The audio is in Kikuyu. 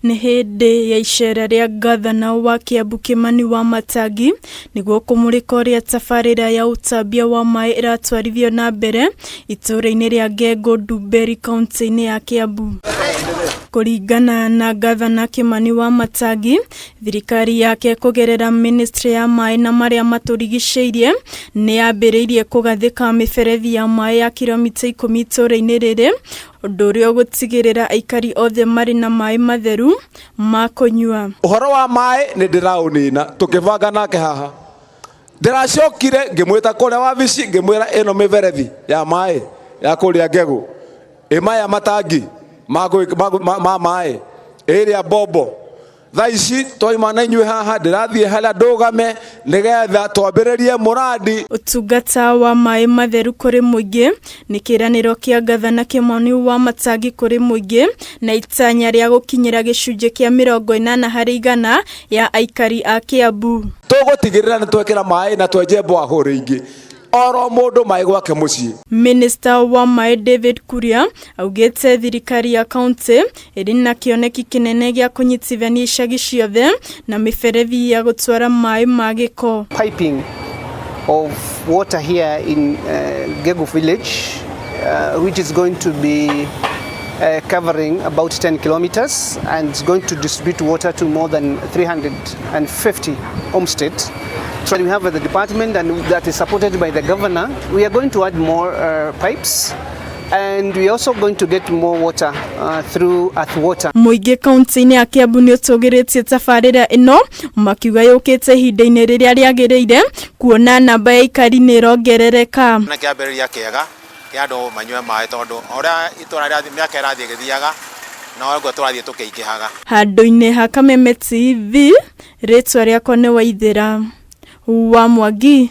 Nĩ hĩndĩ ya icera rĩa ngathana wa Kiambu Kimani Wamatangi nĩguo kũmũrĩka ũrĩa tabarĩra ya ũtambia wa maĩ ĩratwarithio na mbere itũũra-inĩ rĩa Ngengo Ndumberi kaunti-inĩ ya Kiambu. Kũringana na ngathana Kimani Wamatangi, thirikari yake kũgerera ministry ya maĩ na marĩa matũrigicĩirie nĩ yambĩrĩirie kũgathĩka mĩberethi ya maĩ ya kilomita 10 itũũra-inĩ rĩrĩ, ũndũ ũrĩa ũgũtigĩrĩra aikari othe marĩ na maĩ matheru ma kũnyua. Ũhoro wa maĩ nĩ ndĩraũnina tũkĩbanga nake haha. Ndĩracokire ngĩmwĩta kũrĩa wabici ngĩmwĩra ĩno mĩberethi ya maĩ ya kũrĩa Ngegũ, ĩ maya matangi ma maĩ, ĩrĩa mbombo. Thaa ici twaima na inyuĩ haha ndĩrathiĩ harĩa ndũgame nĩgetha twambĩrĩrie mũrandi. Ũtungata wa maĩ matheru kũrĩ mũingĩ nĩ kĩĩranĩro kĩa Ngathana Kimani Wamatangi kũrĩ mũingĩ na itanya rĩa gũkinyĩra gĩcunjĩ kĩa 80% ya aikari a Kiambu. Tũgũtigĩrĩra nĩ twekĩra maĩ na twenje borehole ingĩ oro mũndũ maĩ gwake mũciĩ. Minista wa maĩ David Kuria augĩte thirikari ya kaunti ĩrĩ na kĩoneki kĩnene gĩa kũnyitithania icagi ciothe na mĩberethi ya gũtwara maĩ ma gĩko. Piping of water here in Gegu village, which is going to be covering about 10 kilometers and is going to distribute water to more than 350 homesteads. So we have the department, and that is supported by the governor. We are going to add more pipes, and we are also going to get more water through earth water. Mũingĩ kaunti-inĩ ya Kiambu nĩ ũtũgĩrĩtie tabarĩra ĩno makiuga yũkĩte ihinda-inĩ rĩrĩa rĩagĩrĩire kuona namba ya aikari nĩ ĩrongerereka. Na kĩambĩrĩria kĩega kĩa andũ manyue maĩ tondũ ũrĩa itũra rĩrathiĩ mĩaka ĩrathiĩ ĩgĩthiaga noguo tũrathiĩ tũkĩingĩhaga. Handũ-inĩ ha Kameme TV, rĩtwa rĩakwa nĩ Waithĩra wa Mwangi.